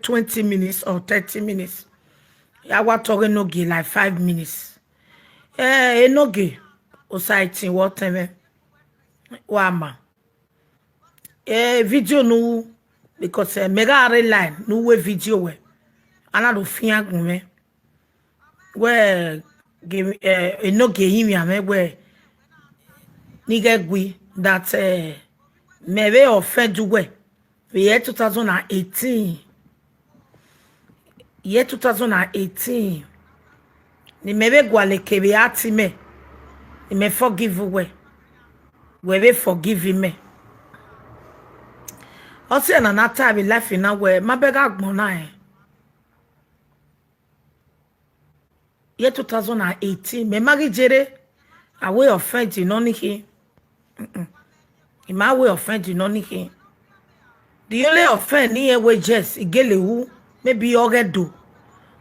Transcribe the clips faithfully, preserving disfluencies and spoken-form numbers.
twenty minutes or thirty minutes. Ya wa tọghe Enogie like five minutes. Eh, Enogie, Osaẹtin, wẹ ọtẹn mwẹ, wa ma. Eh, video ne u ru, because, eh, mẹ gha rre line ne u ru video wẹ, a na do fian gun mwẹ. Wẹ ghe, eh, Enogie rinmwian mwẹ wẹ ne I ghẹ gui that, eh, mẹ vbe offend uwẹ vbe year two thousand and eighteen. Year two thousand and eighteen, ne imẹ vbe gualọ eke vbe a ti mẹ, ne imẹ forgive uwẹ, wẹ vbe forgive imẹ. Ọ si ẹre ne a na ta vbe life na wẹ ma bẹghe agbọn na rẹn. Year two thousand and eighteen, mẹ ma ghi jere, a wẹ offend nọ ni khin. Mm-mm. I ma wẹ offend nọ ni khin. The only offend ne irẹn wẹ yes, I gele ru, maybe ọghe do.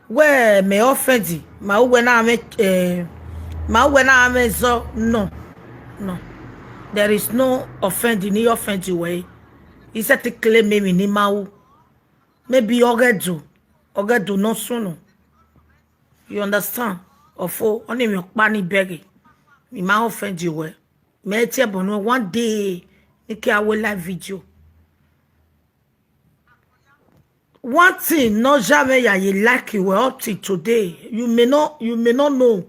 Wẹ mẹ offend, ma uwẹ na mwẹ, eh, ma uwẹ na mwẹ zọ, no, no. There is no offend ne I offend wẹ. I sẹtin claim emwi ne I ma ru. Maybe ọghe do, ọghe do ne ọ sunu. You understand? Ọfo, ọni emwi ọkpa ni bẹghe. I ma offend wẹ. Mẹ tie ẹbọ nuẹn one day, ne I ke a wẹ live video. One thing ne ọ ya mwẹ ya ye like wẹ up till today, you may not, you may not know.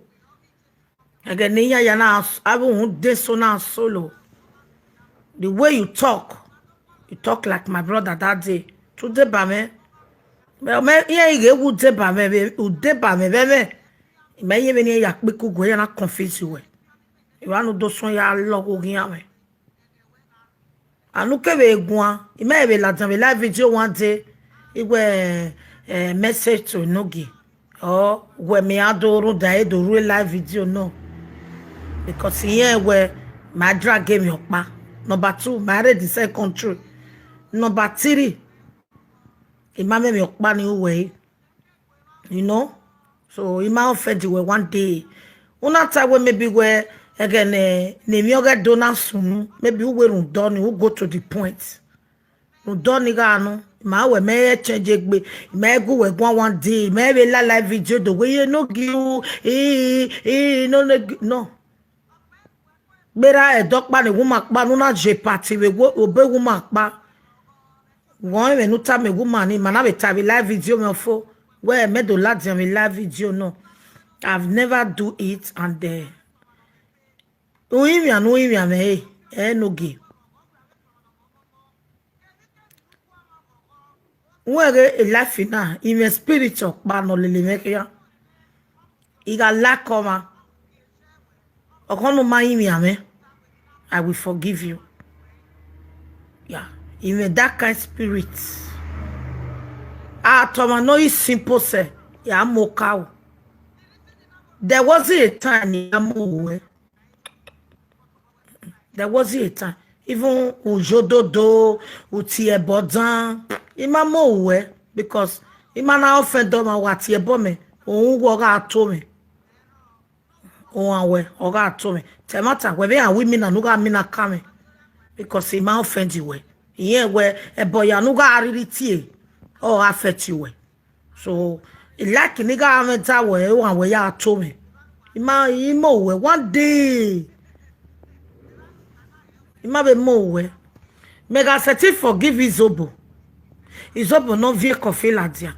Ẹghẹ ne iran ya na, avbe uhunmwu de so na solo. The way you talk, you talk like my brother that day. To deba mwẹ. Mẹ, mẹ, iran i ghe wu deba mwẹ, vbe, u deba mwẹ vbe ẹmwẹ. Mẹ ye vbe ne iran ya kpikuguẹ, iran na confuse wẹ. Evba ne u do suẹn ya lọghe oghian mwẹ. Anu kevbe guan, I ma vbe ladian vbe live video one day, I wẹ, eh, message to Enogie. Or wẹ mẹ a do rhunmwuda ẹre do rue live video nọ. Because irẹn wẹ ma drag emwi ọkpa. Number two, ma rre the same country. Number three, I ma mwẹ emwi ọkpa ni ru wẹ ẹre. You know? So, I ma offend wẹ one day. U na ta wẹ maybe wẹ ẹghẹ ne, ne emwi ọghe do na sunu, maybe u wẹ rhunmwuda ọni, u go to the point. Rhunmwuda ọni gha nọ, I ma wẹ mẹ i change egbe, I ma i gu wẹ guan one day, I ma i vbe la live video do wẹ ye no gi u, i, i, no, no, no. Gberra ẹdẹ ọkpa ne woman kpa, ne u na ye party vbe wo-, obọ woman kpa. Wẹ ọnrẹn emwi ne u tama woman ni, ma na vbe ta vbe live video mwẹ ọfo. Wẹ mẹ do ladian vbe live video nọ. I've never do it and, eh, urinmwian ne urinmwian mwẹ re, ẹ Enogie. Wẹ ghe e life na, I mwẹ spirit ọkpa ne ọ lele mwẹ khian. I gha like ọmwa, ọkhọ ne u ma rinmwian mwẹ, I will forgive you. Yeah, I mwẹ that kind spirit. A tọmwa ne ọ i simple sẹ, ya mu okaro. There wasn't a time ne I ma mu owẹ. There wasn't a time. Even u ye ododo, u tie ẹbọ dan, I ma mu owẹ, because I ma na offend ọmwa, wa tie ẹbọ mẹ, ohun wẹ ọ gha to mwẹ. Ohan wẹ ọ gha to mwẹ. Te ẹmwata wẹ vbe iran wi mina ne u gha mina kan mwẹ. Because I ma offend wẹ. Irẹn wẹ ẹbọ ya ne u gha rhirhi tie, ọ gha affect wẹ. So, I like ne I gha mwẹ da wẹ, ohan wẹ ya to mwẹ. I ma, I mu owẹ one day. I ma vbe mu owẹ. Mẹ gha sẹtin forgive Izobo. Izobo ne ọ viẹ coffee ladian.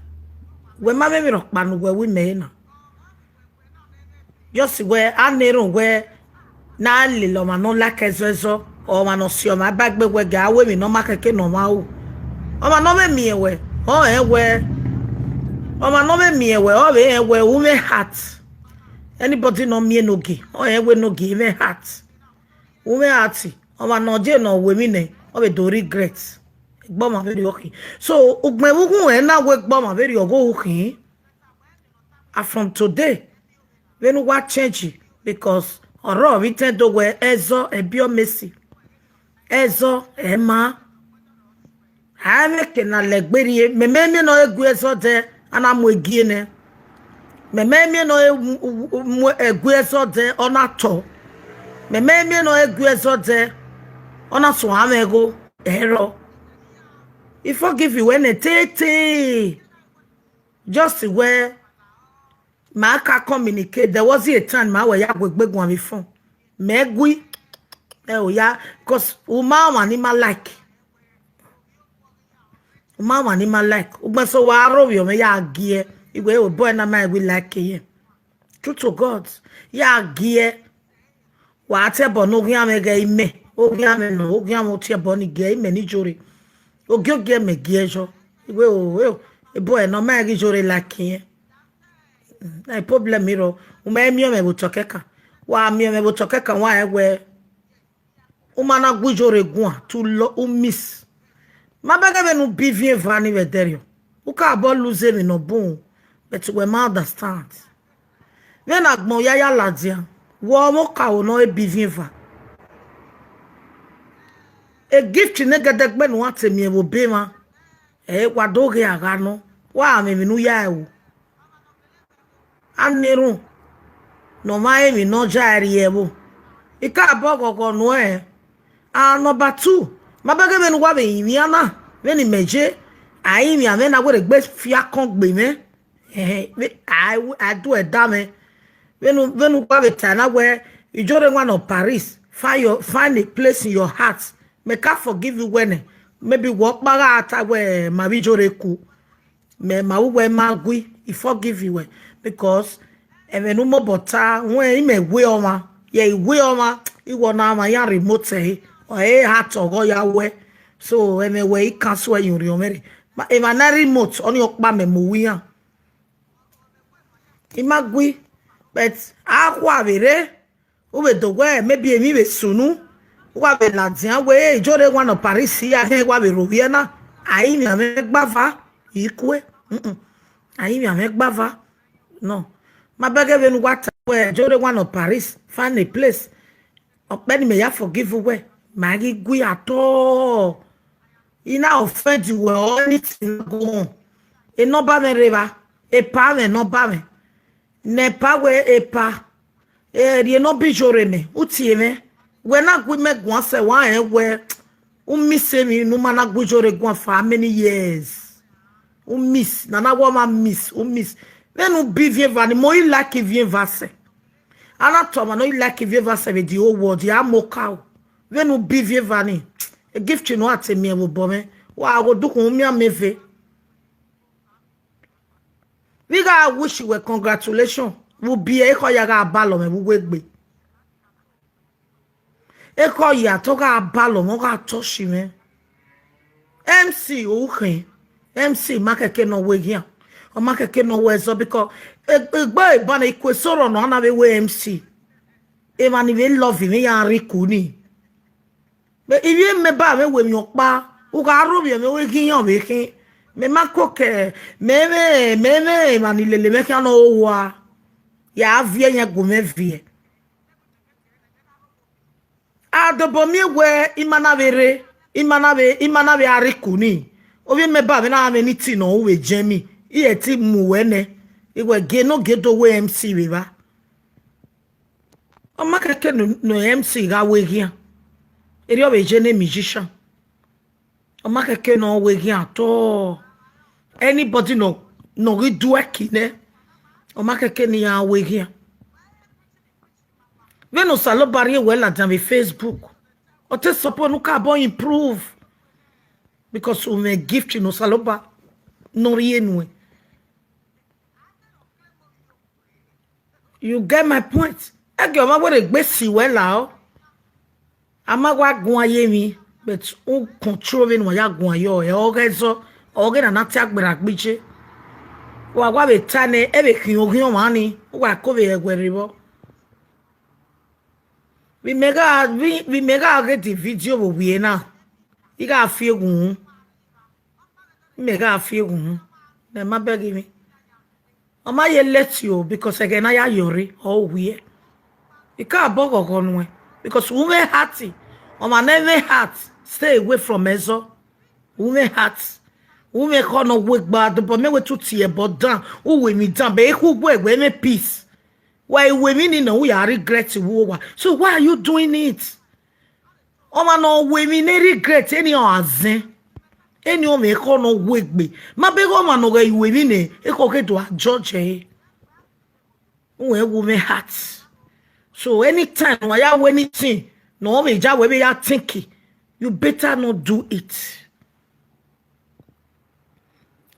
Wẹ ma vbe emwi rhọkpa ne uwẹ ru mẹ na. Just wẹ a na erhunmwu wẹ ne a lele ọmwa ne ọ like ẹzọ ẹzọ, ọmwa ne ọ si ọmwa ba egbe wẹ gẹ a ru emwi ne ọ ma khẹke ne ọmwa ru. Ọmwa ne ọ vbe miẹn wẹ, ọ rẹn wẹ, ọmwa ne ọ vbe miẹn wẹ, ọ vbe rẹn wẹ, u mwẹ heart. Anybody ne ọ miẹn Enogie, ọ rẹn wẹ Enogie i mwẹ heart. U mwẹ heart, ọmwa ne ọ je ne ọ ru emwi nẹ, ọ vbe do regret. Egbe ọmwa vberriọ khin. So, ugbẹn vbe ukhunmwu ẹre na wẹ egbe ọmwa vberriọ ọghe ru khin. And from today, vbene uwa change, because ọrọre vbe itẹn do wẹ ẹzọ ẹbiọ Messi. Ẹzọ ẹma. A i mwẹ eke ne a lẹ egbe rrie, mẹ mẹ miẹn ne ọ gu ẹzọ dẹ, a na mu egie nẹ. Mẹ mẹ miẹn ne ọ mu, mu ẹgu ẹzọ dẹ, ọ na tọ. Mẹ mẹ miẹn ne ọ gu ẹzọ dẹ, ọ na suẹn amwẹ ẹgho, ẹrọ. I forgive wẹ nẹ tete. Just wẹ ma ka communicate, there was a time ma wẹ ya gu egbe guan vbe phone. Mẹ gui, ẹ o ya, 'cause u ma ọmwa ne I ma like. U ma ọmwa ne I ma like. Ugbẹn so wa rhovbiẹ mwẹ ya giẹ, I wẹ, o boy na ma we like yẹ. True to God, ya giẹ. Wa tie ẹbọ ne oghian mwẹ ghẹ imẹ, oghian mwẹ nọ, oghian mwẹ tie ẹbọ ni gie imẹ ni Ijore. Ogiogie mẹ gie yọ. I wẹ, o, o, ebo ẹnọ ma ghi Ijore like yẹn. Na problem rọ, u ma miẹn mwẹ vbe otọ kẹkan. Wa miẹn mwẹ vbe otọ kẹkan, wa rẹn wẹ u ma na gu Ijore guan, tu lọ, u miss. Ma bẹghe vbene u bi viẹn eva ni vbe ẹdẹrriọ. U ka bọ lose emwi ne ọ bun, but wẹ ma understand. Vbene agbọn ya ya ladian, wẹ ọmọ okaro ne ọ re bi viẹn eva. E gift ne gẹdẹgbe ne uwa te miẹn vbe obọ emwa, ẹ wa do ghe agha nọ, wa mwẹ emwi ne u ya ẹvbo. A na erhunmwu ne ọ ma re emwi ne ọ ya rrie ẹvbo. I ka bọ ghọghọ nuẹn. And number two, ma bẹghe vbene uwa vbe rinmwian na, vbene imẹ ye, a rinmwian mwẹ na wẹ rhe egbe fiakọn gbe mwẹ. Ẹhẹn, vbe a, a do ẹdẹ mwẹ. Vbene, vbene uwa vbe ta na wẹ, Ijore wan nọ Paris, find your, find a place in your heart. Mẹ ka forgive you wẹ nẹ, maybe wẹ ọkpa gha ta wẹ ma vbe Ijore ku. Mẹ ma ru wẹ ma gui, I forgive you wẹ, because ẹmwẹ ne u mobọ ta, wẹ imẹ we ọmwa, yẹ I we ọmwa, iwọ na ọmwa ya remote ẹre, ọ re heart ọghọ ya wẹ. So ẹmwẹ wẹ I cancel ẹre ye orhiọn mwẹ rre. Ma, emwa na remote, ọnii ọkpa mẹ mu uwu iran. I ma gui, but a khua vbe rre, u vbe do wẹ maybe emwi vbe sunu, u wa vbe ladian wẹ Ijore wan nọ Paris ya hẹn wa vbe rhovbiẹ na, a rinmwian mwẹ gbava, I kue, mm-mm, a rinmwian mwẹ gbava, no, ma bẹghe vbene uwa ta wẹ Ijore wan nọ Paris, find a place, ọkpẹ ne imẹ ya forgive wẹ, ma ghi gui at all. I na offend wẹ or anything na go on. E number mwẹ rre evba, epa mwẹ number mwẹ. Ne epa wẹ epa, erriọ ne ọ bi Ijore mẹ, u tie mwẹ. Wẹ na gu imẹ guan sẹ, wa rẹn wẹ u miss emwi ne u ma na gu Ijore guan for how many years? U miss, nana wẹ ọmwa miss, u miss. Vbene u bi viẹn eva ni, mẹ ọ i like viẹn eva sẹ. A na tọ ọmwa ne ọ i like viẹn eva sẹ vbe the whole world, a mọ okaro. Vbene u bi viẹn eva ni, e gift ne uwa te miẹn vbe obọ mwẹ, wa gha gho dukhunmwu miẹn amẹ eve. Vbe I gha wish wẹ congratulation, vbe u biẹ ekhọe ya gha balọ mwẹ vbe uwu egbe. Ekhọe ya te ọ gha balọ mwẹ, ọ gha touch mwẹ. M C u khẹn, M C ma kẹkẹ ne ọ weghian, ọ ma kẹkẹ ne ọ wẹ ẹzọ, because egbe eban ne I kue eso rrọọ nọ, a na vbe wẹ M C. Emwa ni vbe love mwẹ ya rre iku ni. Mẹ, ivbi mẹ ba mwẹ wẹ emwi ọkpa, u gha rhovbiẹ mwẹ wẹ ghi yan vbe khin. Mẹ ma koko, mẹ mwẹ, mẹ mwẹ emwa ni lele mwẹ khian ne ọ hoa. Ya viẹ yan gu mwẹ viẹ. A dobọ miẹn wẹ ima na vbe rre, ima na vbe, ima na vbe a rre iku ni. Ovbi mẹ ba mwẹ na mwẹ ni ti nọ u vbe jẹ mi. I he ti mu wẹ nẹ. I wẹ gie ne ọ gie do wẹ M C vbe evba. Ọ ma kẹkẹ ne, ne M C gha weghian. Erriọ vbe ye ne musician. Ọ ma kẹkẹ ne ọ weghian at all. Anybody nọ, ne ọ ghi do ẹki nẹ, ọ ma kẹkẹ ne iran weghian. Vbene Osanobua rhie wẹ ladian vbe Facebook, ọ te suppose ne u ka bọ improve. Because u mwẹ gift ne Osanobua ne ọ rhie nuẹn. You get my point? Ẹgẹ ọmwa wẹ rhe egbe si wẹ la ọ. A ma wa guan ye emwi, but u control vbene uwa ya guan yọ, ẹ ọghe ẹzọ, ọghe na na te agbera gbije. Wa wa vbe ta nẹ, ẹ vbe khian oghian ọmwa ni, u wa ko vbe ẹwẹ rre vbọ. Vbe imẹ gha, vbe, vbe imẹ gha ghe the video vbe owie na, I gha fi eghun. Imẹ gha fi eghun, ne ma bẹghe emwi. Ọ ma ye late o, because ẹghẹ ne a ya yọ rre, ọ wiẹ. I ka bọ ghọghọ nuẹn, because u mwẹ heart, ọmwa ne ẹ mwẹ heart, stay away from ẹzọ. U mwẹ heart, u mwẹ ekhọe ne ọ wu egbe a dobọ miẹn wẹ te u tie ẹbọ dan, u wu emwi dan, bẹ ekhu wẹ wẹ mwẹ peace. Wa i wu emwi ni nọ, u ya regret vbe uwu owa. So why are you doing it? Ọmwa ne ọ wu emwi ne regret, eni ọ gha zẹn. Eni ọmwa ekhọe ne ọ wu egbe. Ma bẹghe ọmwa ne ọ ghẹ ru emwi nẹ, ekhọe ghe do a judge ẹre. Uwẹ wu mwẹ heart. So anytime ne uwa ya ru anything ne ọ vbe ya wẹ vbe ya think, you better not do it.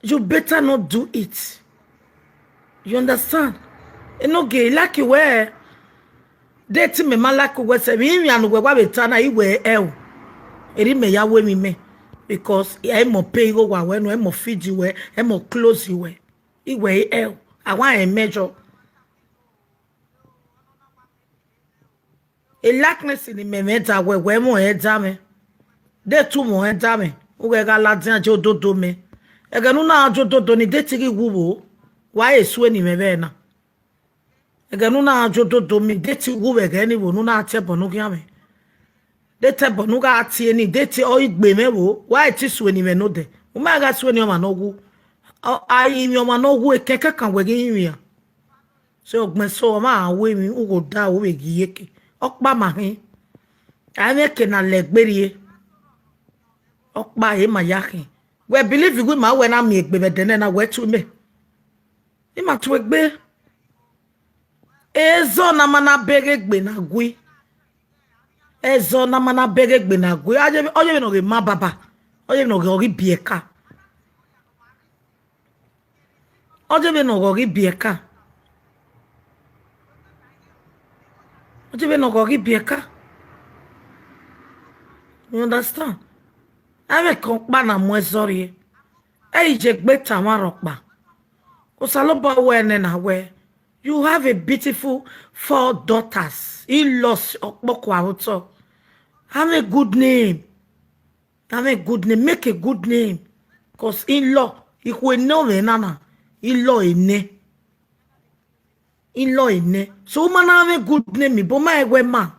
You better not do it. You understand? Enogie, I like wẹ, de te imẹ ma like wẹ sẹ, emwi iran ne uwẹ wa vbe ta na, I wẹ ẹo. Erriọ imẹ ya ru emwi mẹ, because ẹ i mọ pay igho wa wẹ nọ, ẹ i mọ feed wẹ, ẹ i mọ clothe wẹ. I wẹ ẹo, a wa rẹn mẹ jọ. E likeness ne imẹ mwẹ da wẹ, wẹ mwẹ ẹdẹ mwẹ. De te u mwẹ ẹdẹ mwẹ, u ghẹ gha ladian je ododo mẹ. Ẹghẹ ne u na je ododo ni, de te I ghi wu vbo, wa he sue ne imẹ vbe na. Ẹghẹ ne u na je ododo mẹ, de te I wu vbe ẹghẹ ni vbo ne u na tie ẹbọ ne u khian mwẹ. De te ẹbọ ne u gha tie ni, de te ọ i gbe mwẹ vbo, wa he te sue ne imẹ nodẹ. U ma gha sue ne ọmwa ne ọ wu. Ọ, a rinmwian ọmwa ne ọ wu, ekẹn kẹkan wẹ ghi rinmwian. So ọgbẹn so ọmwa a ru emwi, u gho da, u vbe ghi iyeke. Ọkpa ma khin. A i mwẹ eke na lẹ egbe rrie. Ọkpa ẹre ma ya khin. Wẹ believe wẹ ima wẹ na miẹn egbe vbe ẹdẹ nẹ na, wẹ tu mẹ. I ma tu egbe. Ẹzọ ne a ma na bẹghe egbe na gui. Ẹzọ ne a ma na bẹghe egbe na gui. Ọ ye, ọ ye vbene ọ ghe ma baba. Ọ ye vbene ọ ghe, ọ ghi biẹ ẹka. Ọ ye vbene ọ ghe, ọ ghi biẹ ẹka. Ọ ye vbene ọ ghe, ọ ghi biẹ ẹka. You understand? Avbe ẹkan ọkpa na mu ẹzọ rrie. Ẹ i je gbe ta mwa rhọkpa. Osanobua wẹ nẹ na wẹ, you have a beautiful four daughters, in-laws ọkpọkua vbe otọ. Have a good name. Have a good name. Make a good name. Cause in-law, ikhuo enẹ ọmwẹ na na, in-law enẹ. In-law enẹ. So u ma na mwẹ good name, but ma rẹn wẹ ma.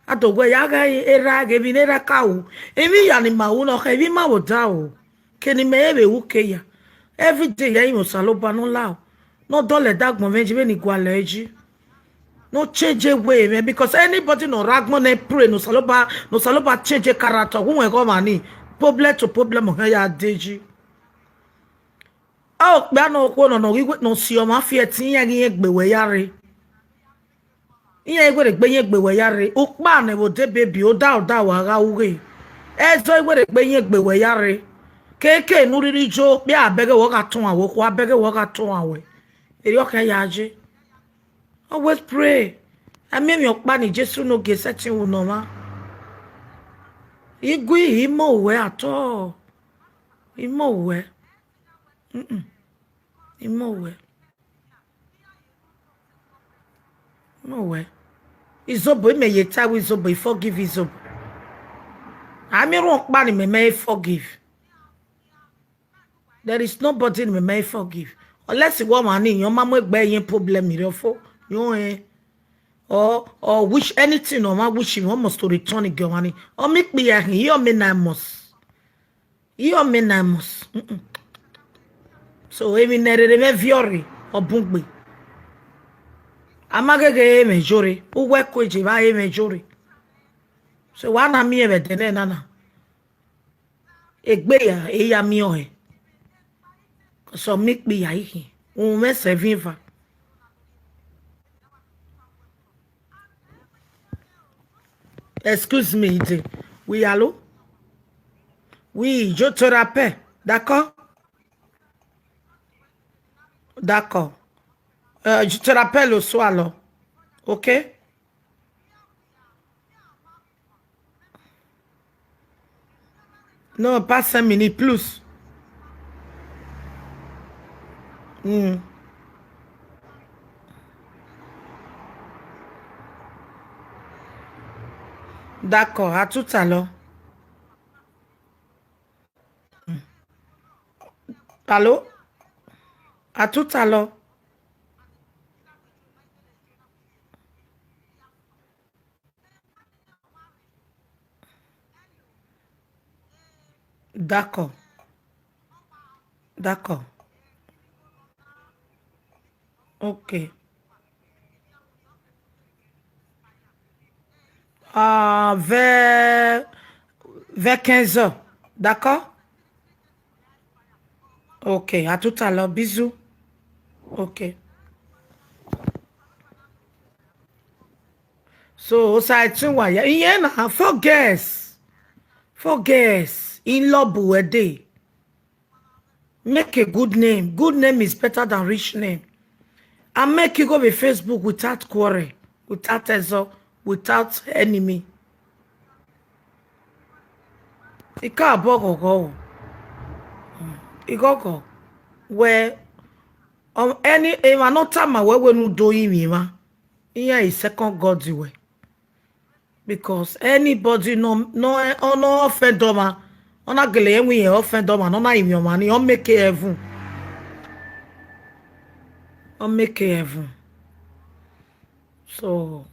A do wẹ ya gha erha ghe emwi ne erha ka ru. Emwi ya ni ma ru ne ọ khẹ emwi ma vbe odaro. Ke ne imẹ vbe ru ke ya. Every day ya rinmwian Osanobua ne ọ la o. Ne ọ dọlọ ẹdẹ agbọn mwẹ yi vbene I gualọ ẹre yi. Ne ọ change way mwẹ, because anybody ne ọ rre agbọn ne pray ne Osanobua, ne Osanobua change character, uwẹ ghe ọmwa ni, problem to problem ọ khian ya de yi. Okpia ne okhuo nọ ne ọ ghi we-, ne ọ si ọmwa fi ẹtin, iran ghi rẹn egbe wẹ ya rre. Iran i wẹ rẹn egbe, iran egbe wẹ ya rre. Ukpa ne vbe odẹ baby, oda oda wa gha ughe. Ẹzọ i wẹ rẹn egbe, iran egbe wẹ ya rre. Keke ne u rhirhi yo, okpia a bẹghe wẹ ọ gha tọn uwa wẹ, okhuo a bẹghe wẹ ọ gha tọn uwa wẹ. Erriọ khian ya ye. Always pray. A miẹn emwi ọkpa ne Jesu ne ogie sẹtin ru ne ọmwa. I gui, I mọ wẹ at all. I mọ wẹ. Mm-mm. I mọ wẹ. I mọ wẹ. Izobo, imẹ ye ta wẹ Izobo, I forgive Izobo. A miẹn erhunmwu ọkpa ne imẹ mẹ forgive. There is nobody ne imẹ mẹ forgive. Unless wẹ ọmwa ni, ọ ma mu egbe ye problem rẹ fo, yo, eh, or, or wish anything, ọ ma wish him, ọ must to return gie ọmwa ni. Ọ miẹn ikpia khin, I ọ miẹn nine months. I ọ miẹn nine months. Mm-mm. So, emwi ne rere mwẹ viọ rre, ọ bun gbe. A ma gheghe re mwẹ yo rre, uwu ẹko eje vbe a re mwẹ yo rre. So, wa na miẹn vbe ẹdẹ nẹ na na. Egbe ya, e ya miẹn ọe. Cause ọ miẹn ikpia i khin. Uhunmwu mwẹ sẹ ẹvin eva. Excuse me, Ide. Oui, allô? Oui, je te rappelle. D'accord? D'accord. Euh, je te rappelle au soir, alors. OK? Non, pas cinq minutes, plus. Hmm. D'accord, à tout à l'heure. Allô? À tout à l'heure. D'accord. D'accord. OK. Ah, vers, vers quinze heures. D'accord? Okay, Atuta love Bizu. Okay. So, Osaetin wa ya, iye na, four girls. Four girls in love with day. Make a good name. Good name is better than rich name. I make you go with Facebook without quarrel, without ezo, without enemy. I ka bọ ghọghọ o. I ghọghọ. Wẹ, um, any, emwa ne ọ tama wẹ wẹ ne u do rinmwian emwa, iran i second God wẹ. Because anybody nọ, nọ, ọ nọ offend ọmwa, ọ na gele rẹn wẹ irẹn offend ọmwa, nọ na rinmwian ọmwa ni, ọ make heaven. Ọ make heaven. So,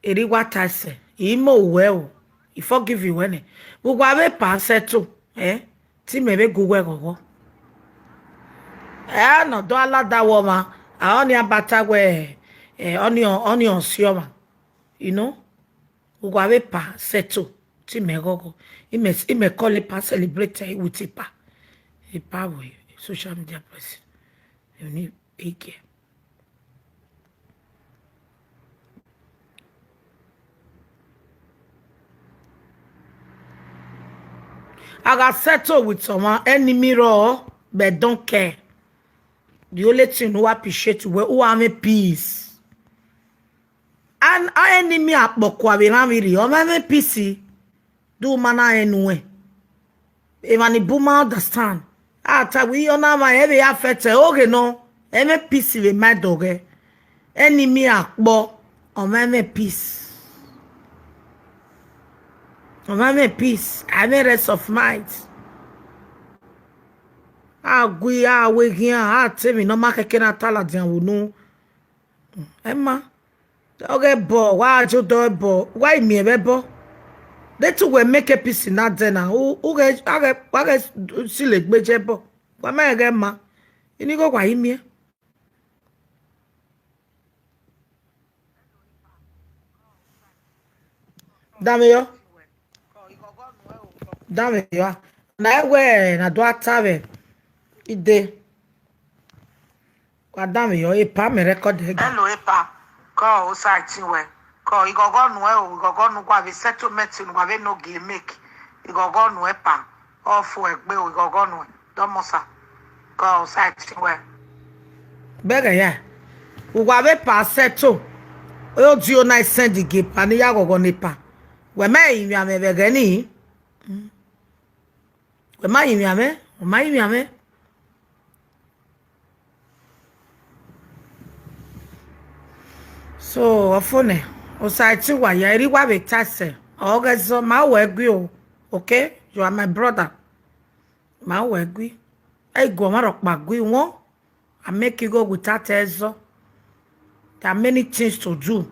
erha I wa ta ẹsẹ, I mọ wẹ o, I forgive wẹ nẹ. Vbe uwa vbe pa settle, eh? Te imẹ vbe gu wẹ ghọghọ. Ẹ na do alada wẹ ọmwa, a ọnii a ba ta wẹ, eh, ọnii, ọnii ọ si ọmwa. You know? Uwa vbe pa settle, te imẹ ghọghọ. Imẹ, imẹ call epa celebrate with epa. Epa wẹ social media person. You need big. A gha settle with someone, enemy rọ, but don't care. The only thing who appreciate wẹ, who have a peace. And our enemy akpọkua vbe rhan vbe rri, ọ mwẹ mwẹ peace. Do ma na rẹn nuẹn. Emwa ni bu ma understand. A ta wẹ ọ na mwa, ẹ vbe ya fẹtẹ, oghe nọ, ẹ mwẹ peace vbe ma dọghẹ. Enemy akpọ, ọ mwẹ mwẹ peace. Ọ mwẹ mwẹ peace, I mwẹ rest of mind. A gui, a wẹ eghian, a te emwi ne ọ ma khẹke na ta ladian vbe unu. Ẹ ma. Ọghe ẹbọ, wa je odọ ẹbọ, wa i miẹn vbe ẹbọ. De te uwẹ make peace na dẹ na, u, u ghẹ, a ghẹ, wa ghẹ sile egbe je ẹbọ. Wa ma ghẹ ma. Ini igho wa i miẹn. Danmweyọ. Danmweyọ. Na wẹ na do a ta vbe ide. Wa danmweyọ, epa mẹ record ẹga. Hello, epa. Kọ Osaetin wẹ. Kọ ighọghọ nuẹ o, ighọghọ nu wa vbe settlement nu wa vbe no gie make. Ighọghọ nu epa. Ọ fo ẹgbe o, ighọghọ nuẹ. Dọmọsa. Kọ Osaetin wẹ. Bẹghe ya. Uwa vbe pa settle. Odio na send gie epa ne ya ghọghọ ne epa. Wẹ ma rinmwian mwẹ vbe ẹghẹ nii. Wẹ ma rinmwian mwẹ, wẹ ma rinmwian mwẹ. So, ọfo nẹ, Osaetin wa ya, erha I wa vbe ta ẹsẹ, ọ ghẹ zọ, ma wẹ gui o, okay? You are my brother. Ma wẹ gui. Ẹ i gu ọmwa rhọkpa gui wọn, I make igho without ẹzọ. There are many things to do.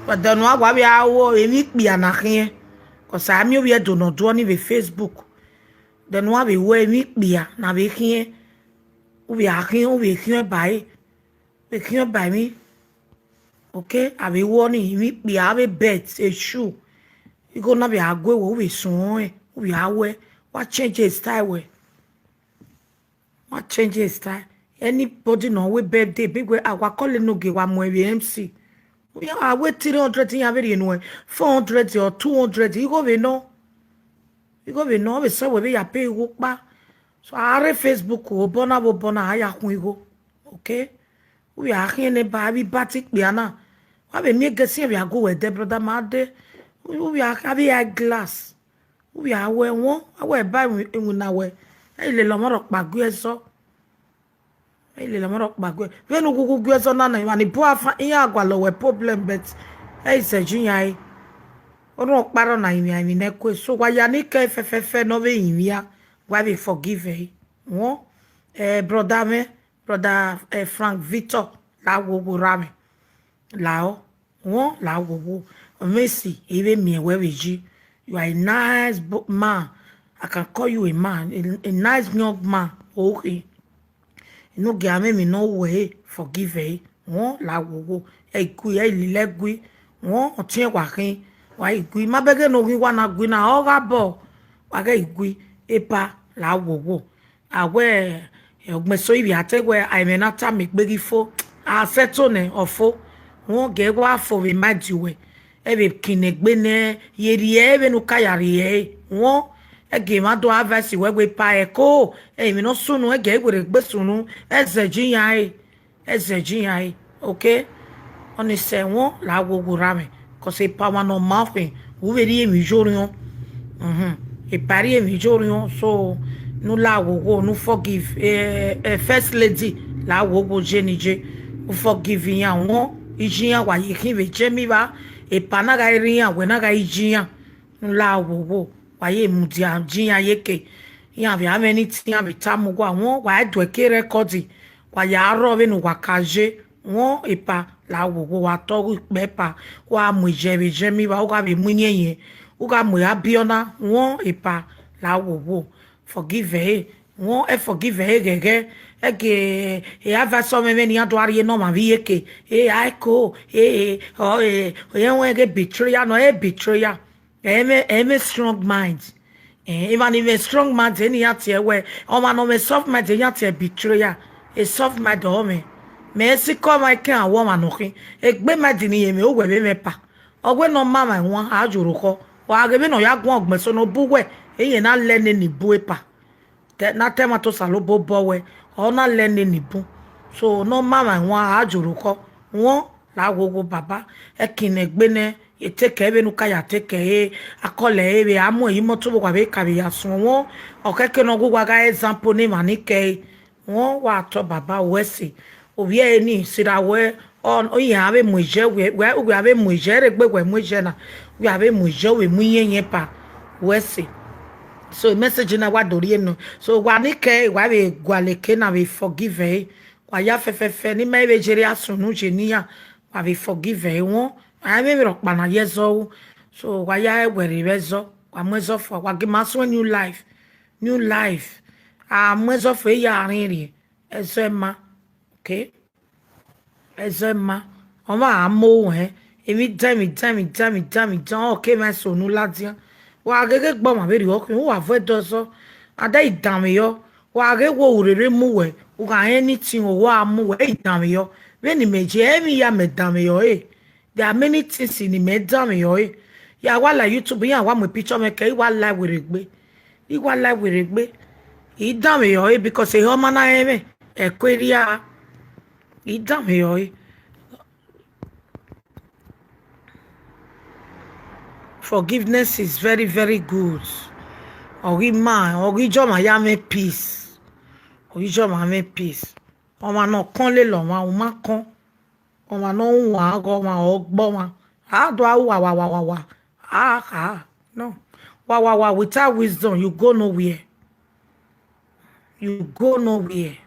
But then wa wa vbe a ru emwi ikpia na khian, 'cause a miẹn ovbi Ẹdo ne ọ do ọnii vbe Facebook. Then wa vbe ru emwi ikpia na vbe khian, u vbe a khian, u vbe khian ba ẹre, vbe khian ba emwi. Okay, a vbe ru ọnii, emwi ikpia, a vbe bet, esu. Igho na vbe a gue wẹ, u vbe suẹn ọnrẹn, u vbe a wẹ, wa change style wẹ. Wa change style. Anybody ne ọ wẹ birthday, be wẹ a wa call enogie wa mu ẹn vbe M C. A wẹ three hundred iran vbe rhie nuẹn, four hundred or two hundred, igho vbe nọ. Igho vbe nọ, ọ vbe sẹ wẹ vbe ya pay igho kpa. So, a rre Facebook, obọ na vbe obọ na, a ya khuan igho. Okay? U vbe a khian nẹ ba, avbe iba te ikpia na. Wa vbe miẹn gẹsiẹn vbe a gu wẹ dẹ, brother, ma dẹ. U vbe a khian avbe eye glass. U vbe a wẹ wọn, a wẹ ba iwinna wẹ. Ẹ i lele ọmwa rhọkpa gu ẹzọ. Ẹ i lele ọmwa rhọkpa gu ẹ. Vbene u gu gu gu ẹzọ na na, emwa ni bu afa, iran gualọ wẹ problem, but ẹ i zẹ ju iran re. Orhunmwu ọkpa rọ na rinmwian emwi ne ẹkue. So, wa ya ni kẹ fẹfẹfẹ ne ọ vbe rinmwian, wa vbe forgive ẹre. Wọn, eh, brother mwẹ, brother, eh, Frank Victor, la wo wo ra mwẹ. Lao, wọn la wo wo. Messi, I vbe miẹn wẹ vbe yi. You are a nice bo-, man. I can call you a man, a, a nice young man. Okay. Enogie a mwẹ emwi ne ọ ru ẹre, forgive ẹre. Wọn la wo wo. Ẹ i gui, ẹ i lele gui. Wọn ọtiẹn wa khin, wa i gui. Ma bẹghe ne oghi wa na gui na, ọ gha bọ. Wa ghẹ i gui, epa la wo wo. A wẹ, ọgbẹn so ivbi a te wẹ, a, ẹmwẹ na tama egbe ghi fo, a sẹto nẹ, ọ fo. Wẹ ọ gẹ wa fo vbe ma di uwẹ, ẹ vbe kinẹ egbe nẹ, ye rhie ẹre vbene u ka ya rhie ẹre. Wẹ ẹ gẹ emwa do advice wẹ wẹ epa ẹko, emwi ne ọ sunu, ẹ gẹ werriegbe sunu, ẹ zẹgiẹ iran re, ẹ zẹgiẹ iran re, okay? Ọni sẹ wẹ la wowo ra mwẹ, cause epa ọmwa ne ọ ma khin, u vbe rhie emwi ye orhiọn. Epa rhie emwi ye orhiọn, so ne u la wowo, ne u forgive, first lady, la wowo ye ne iye, u forgive iran, wẹ iye iran wa ye khin vbe Jemi vba, epa na gha rre iran, wẹ na gha iye iran, ne u la wowo, wa ye mudia iye iran ye eke, iran vbe a mwẹ ne itan iran vbe tama uwa, wẹ wa duẹke record, wa ya rrọọ vbene uwa ka ye, wẹ epa la wowo, wa tọ ghe ikpẹ epa, wa mu iyẹ vbe Jemi vba, u gha vbe mu iyẹnyẹn, u gha mu Abiola, wẹ epa la wowo, forgive ẹre, wẹ ẹ forgive ẹre ghẹghẹ, ẹ gẹ, e advice ọmwẹmwẹ ne iran do rhie ne ọmwa vbe iyeke, e a ẹko, e, e, ọ, e, ọ, ẹ wẹ ghe betrayal nọ, e betrayal, ẹ mwẹ, ẹ mwẹ strong mind. Emwa ni mwẹ strong mind, eni iran tie wẹ, ọmwa ne ọ mwẹ soft mind, iran tie betrayal. E soft mind ọ mwẹ. Mẹ sikẹ ọmwa ikẹn a wẹ ọmwa ne ọ khin. Egbe mind ni ye mwẹ, uwẹ vbe mwẹ epa. Ọ wẹ ne ọ ma mwa ẹwaẹn, a ye orokhọ. Wa ghe vbene ọ ya guan ọgbẹn so ne ọ bu uwẹ, iyẹn na lẹ nene bu epa. Na ta ẹmwata Osanobua obọ wẹ, ọ na lẹ nene bun. So ne ọ ma mwa ẹwaẹn, a ye orokhọ. Wẹ la wowo baba, ẹ kinẹ egbe nẹ, e take care vbene u ka ya take care, a call ẹre vbe a mu ẹre ye imọto vbe uwa vbe ka vbe ya suẹn wẹ, ọ khẹke ne ọ gu uwa gha example ne emwa ni kẹe. Wẹ wa tọ baba, wẹ ẹse, ovbi ẹre ni sirra wẹ, ọ, iran vbe mu iyẹ, wẹ, wẹ, wẹ a vbe mu iyẹ, rhegbe wẹ mu iyẹ na, wẹ a vbe mu iyẹ, wẹ mu iyẹnyẹn epa, wẹ ẹse. So message na wa do rhie nọ, so wa ni kẹe, wa vbe gualọ eke na vbe forgive ẹre. Wa ya fẹfẹfẹ ne ima vbe yerre asunu ye ne iran, wa vbe forgive ẹre wẹ, a i mwẹ emwi rhọkpa ne a ye zọ ru. So wa ya wẹ rre vbe ẹzọ, wa mu ẹzọ fua, wa gie ima suẹn new life, new life. A mu ẹzọ fua, e ya rhiẹnrhiẹn, ẹzọ ima, okay? Ẹzọ ima, ọmwa a mu ruẹn, emwi dan, emwi dan, emwi dan, emwi dan, emwi dan, ọ ke emwa eso ne u ladian. Wa gheghe gbe ọmwa vberriọ khin, uwa vuẹ ẹdẹ ọzọ, a da i danmwehọ, wa ghe wo urere mu wẹ, u gha rẹn anything, uwa mu wẹ, i danmwehọ. Vbene imẹ ye, emwi ya mẹ danmwehọ ẹre. There are many things ni mẹ danmwehọ ẹre. Ya wa la YouTube, iran wa mu picture mwẹ kẹ, I wa la werriegbe. I wa la werriegbe. I danmwehọ ẹre because ehe ọma na rẹn mwẹ, ẹko erria. I danmwehọ ẹre. Forgiveness is very, very good. Ọ ghi ma, ọ ghi jọ ma ya mwẹ peace. Ọ ghi jọ ma mwẹ peace. Ọmwa ne ọ kọn lele ọmwa, u ma kọn. Ọmwa ne ọ wan ghe ọmwa, ọ gbe ọmwa. A do a ru wa, wa, wa, wa, wa. A kha. No. Wa, wa, wa, without wisdom, you go nowhere. You go nowhere.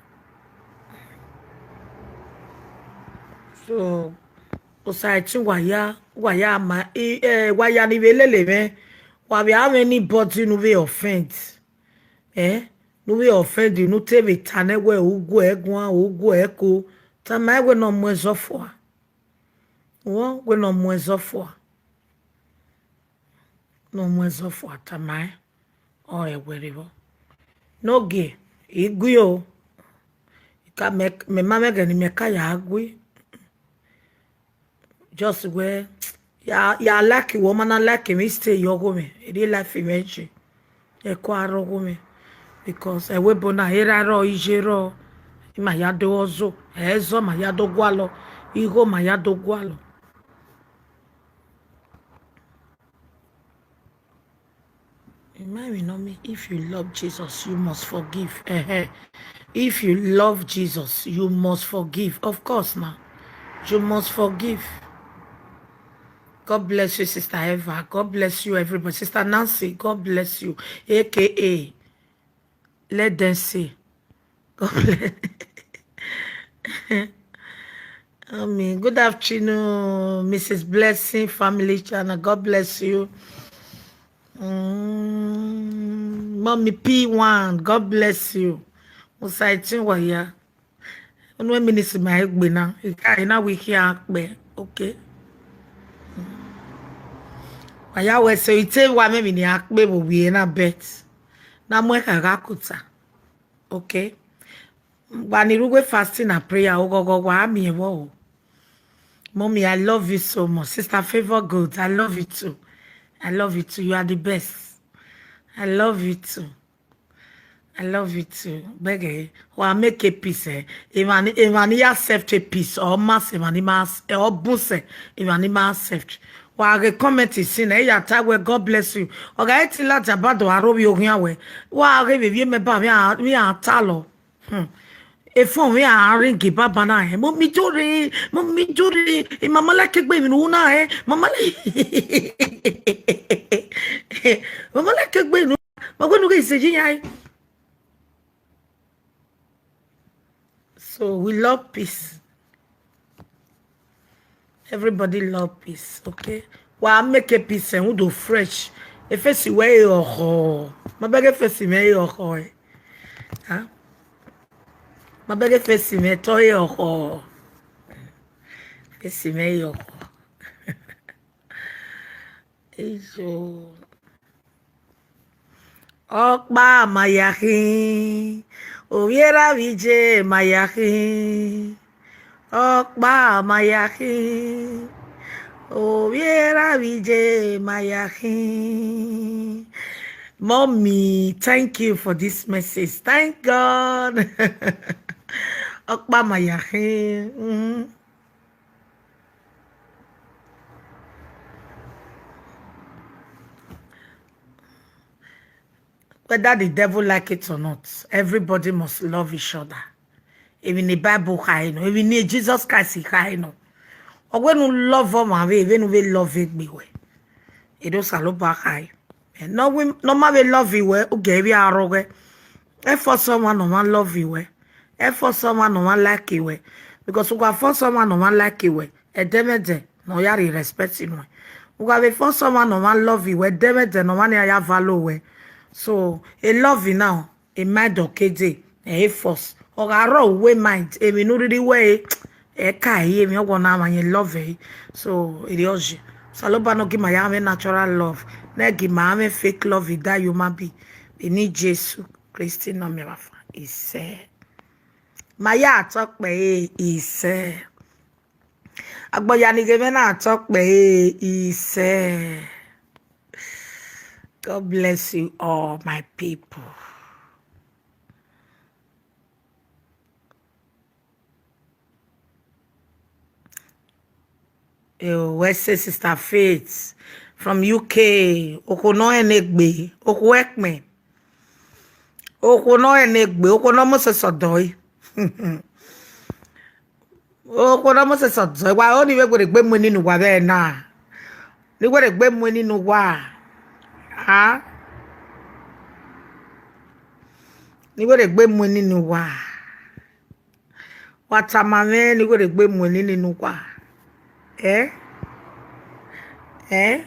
So, Osaẹtin, wa ya, wa ya ma, i, eh, wa ya ni vbe lele mwẹ, wa vbe a mwẹ anybody ne u vbe offend. Eh? Ne u vbe offend, ne u te vbe ta nẹ wẹ u gu ẹre guan, u gu ẹre ẹko, tama ẹn wẹ ne ọ mu ẹzọ fua. Wẹ, wẹ ne ọ mu ẹzọ fua. Ne ọ mu ẹzọ fua, tama ẹn, ọ rẹn wẹ rre vbọ. Ne ogie, I gui o. I ka, mẹ, mẹ ma mwẹ ẹghẹ ne imẹ ka ya gui. Just wẹ, ya, ya like wẹ, ọ ma na like mwẹ, I stay ye ọgho mwẹ, erriọ life mwẹ je. Ẹko a rre ọgho mwẹ. Because ẹvbo ebo na, erha rrọọ, iye rrọọ, ima ya do ọzọ, ẹzọ ma ya do gualọ, igho ma ya do gualọ. Remind me, no me, if you love Jesus, you must forgive. Ẹhẹn. If you love Jesus, you must forgive. Of course, na. You must forgive. God bless you, Sister Eva. God bless you, everybody. Sister Nancy, God bless you. A K A, let them say. God bless. Amen. Good afternoon, Missus Blessing Family Channel. God bless you. Mm, Mommy P one, God bless you. Osaẹtin, wa ya. Unu ministry ma egbe na. Ika ina wi khian kpẹ. Okay. Wa ya wẹ sẹ, ite wa mẹ mi ni a kpe vbe ovbi na, bet na mu ẹkha gha kota. Okay. Wa ni rre uwu fasting and prayer, oghọghọ wa miẹn vbọ o. Mommy, I love you so much. Sister Favour Gold, I love you too. I love you too. You are the best. I love you too. I love you too. Bẹghe, wa make a peace, eh? Emwa ni, emwa ni ya accept a peace, or ma sẹ emwa ni ma ac-, eh, or bun sẹ emwa ni ma accept. Wa ghe comment sin, eh, ya ta wẹ, "God bless you." Ọ gha ti ladian ba do aro vbe oghian wẹ. Wa ghe vbe vbiẹ mẹ ba vbe a, vbe a ta lọ. Hmm. Efọn vbe a ring baba na, eh, "Mummy Ijore, Mummy Ijore, eh, mama like egbe emwi ne u na, eh, mama like, mama like egbe emwi ne u na, ma wẹ ne u ghe sẹ yi yan, eh." So we love peace. Everybody love peace, okay? Wa make a peace, eh, u do fresh. E face wẹ e ọkhọ. Ma bẹghe face mwẹ e ọkhọ, eh. Huh? Ma bẹghe face mwẹ tọ e ọkhọ. Face mwẹ e ọkhọ. Eyo. Ọkpa ma ya khin, ovbi erha vbe iye ma ya khin. Ọkpa ma ya khin, ovbi erha vbe iye ma ya khin. Mommy, thank you for this message. Thank God. Ọkpa ma ya khin. Mm. Whether the devil like it or not, everybody must love each other. Emwi ne Bible khare nọ, emwi ne Jesus Christ khare nọ. Ọ wẹ ne u love ọmwa vbe, vbene u vbe love egbe wẹ. Edo Osanobua khare. Eh, ne ọ wẹ, ne ọ ma vbe love wẹ, u gie vbe arọghẹ. E force ọmwa ne ọ ma love wẹ. E force ọmwa ne ọ ma like wẹ. Because u gha force ọmwa ne ọ ma like wẹ, ẹdẹmwẹdẹ ne ọ ya rhie respect nuẹn. U gha vbe force ọmwa ne ọ ma love wẹ, ẹdẹmwẹdẹ ne ọ ma nian ya value wẹ. So, e love na, e mind ọ ke dee, ẹ i force. Ọ gha rrọọ uwẹ mind, emwi ne u rhirhi wẹ ẹre, ẹ ka ẹre, emwi ọghọ na mwẹ yẹn love ẹre. So, erriọ ye. Osanobua ne ọ gi ma ya mwẹ natural love, ne ẹ gi ma mwẹ fake love, I da ye ma bi. Eni Jesu Kristi ne ọ miẹn vbe afa, isẹ. Ma ya tọ kpẹre, isẹ. Agbọn ya ni ghe mwẹ na tọ kpẹre, isẹ. God bless you all, my people. Eh, wẹ sẹ Sister Faith from U K, okhuo ne ọ rẹn ne egbe, okhuo ẹkpẹn. Okhuo ne ọ rẹn ne egbe, okhuo ne ọ mose sẹ ọdọ ẹre. Okhuo ne ọ mose sẹ ọdọ ẹre, wa ro ne I vbe werriegbe mu eni ne uwa vbe na. Ne I werriegbe mu eni ne uwa. A? Ne I werriegbe mu eni ne uwa. Wa tama mwẹ ne I werriegbe mu eni ne uwa. Eh? Eh?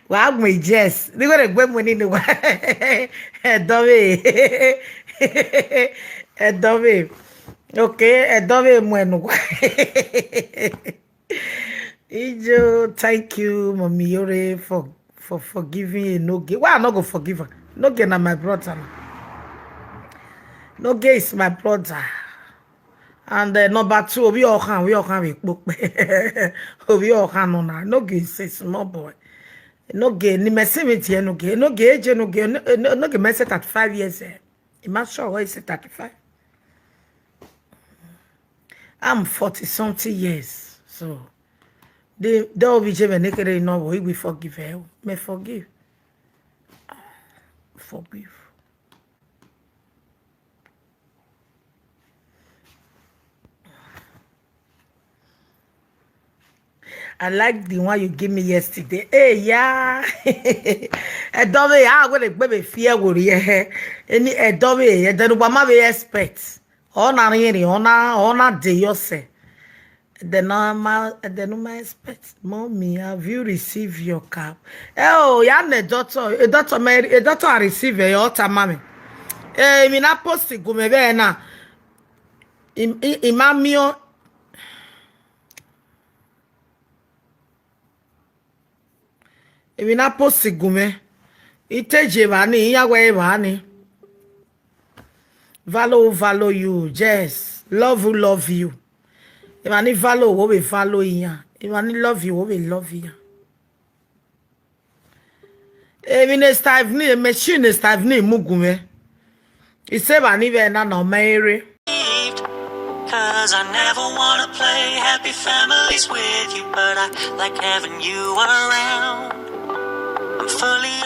Wa gbẹn yes. Ne I werriegbe mu eni ne uwa. Ẹdọ vbe. Ẹdọ vbe. Okay, ẹdọ vbe mu eni ne uwa. Ijo, thank you, Mommy Iyore, for, for forgiving Enogie. Why I no go forgive her? Enogie na my brother na. Enogie is my brother. And, uh, number two, Ovbi Ọkhan, Ovbi Ọkhan vbe kpokpe. Ovbi Ọkhan nọ na. Enogie is a small boy. Enogie, ne imẹ sẹ vbe tie Enogie. Enogie, eje Enogie, Eno-, Eno-, Enogie mẹ sẹ thirty-five years, eh. I ma sure he say thirty-five. I'm forty something years. So, the, the obj me ne kere no, we forgive her. Me forgive. Forgive. I like the one you give me yesterday. Hey, yeah. Ẹdọ vbe, a wẹ ne egbe vbe fi ẹvbo rrie hẹ. Eni ẹdọ vbe, ẹdẹ ne uwa ma vbe expect. Ọ na rhiẹnrhiẹn, ọ na, ọ na de yọ sẹ. Ẹdẹ ne ma, ẹdẹ ne ma expect. Mommy, have you received your card? Ẹ o, ya nẹ doctor, e doctor mẹ, e doctor a receive ẹ, ọ tama mwẹ. Eh, emwi na post gu mwẹ vbe na. I, I, I ma miẹn. Emwi na post gu mwẹ. I te ye evba ni, iran wẹ evba ni. Valo, valo you, yes. Love you, love you. Emwa ni valo wo vbe valo iran. Emwa ni love you wo vbe love iran. Emwi ne Stephanie, machine ne Stephanie mu gu mwẹ. I sẹ evba ni vbe na na ọ ma ere. Cause I never wanna play happy families with you, but I like having you around. I'm fully